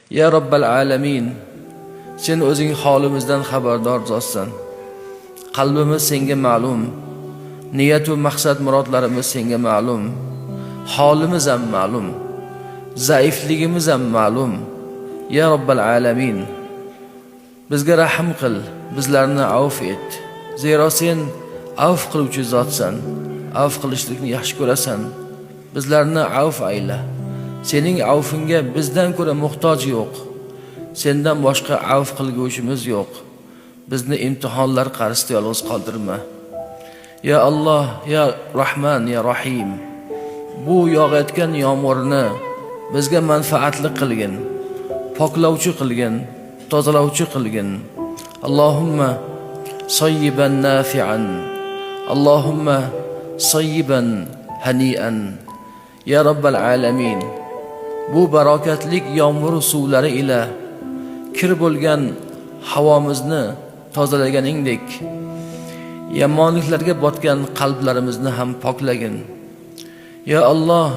Ya Robbal alamin, sen o'zing holimizdan xabardor zotsan. Qalbimiz senga ma'lum, niyat va maqsad murodlarimiz senga ma'lum, holimiz ham ma'lum, zaifligimiz ham ma'lum. Ya Robbal alamin, bizga rahm qil, bizlarni avf et. Zero sen avf qiluvchi zotsan, avf qilishlikni yaxshi ko'rasan. Bizlarni avf ayla. Sening avfingga bizdan ko'ra muhtoj yo'q. Sendan boshqa avf qilguvchimiz yo'q. Bizni imtihonlar qarshisida yolg'iz qoldirma. Ya Alloh, ya Rahman, ya Rahim. Bu yog'ayotgan yomg'irni bizga manfaatli qilgin, poklovchi qilgin, tozalovchi qilgin. Allohumma sayyiban nafi'an. Allohumma sayyiban hani'an. Ya Robbal alamin. Bu barokatlik yomg'ir suvlari ila kir bo'lgan havomizni tozalaganingdek, yomonliklarga botgan qalblarimizni ham poklagin. Ya Alloh,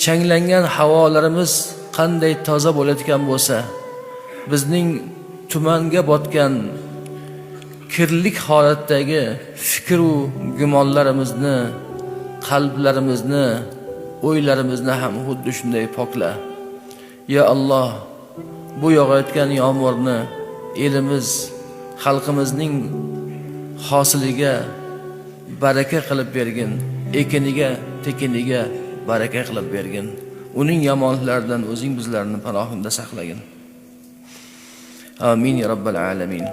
changlangan havolarimiz qanday toza bo'layotgan bo'lsa, bizning tumanga botgan kirlik holatdagi fikr u gumonlarimizni, qalblarimizni, o'ylarimizni ham xuddi shunday pokla. Ya Alloh, bu yog'ayotgan yomg'irni elimiz, xalqimizning hosiliga baraka qilib bergin, ekiniga, tekiniga baraka qilib bergin. Uning yomonliklaridan o'zing bizlarni panohingda saqlagin. Amin ya Robbal alamin.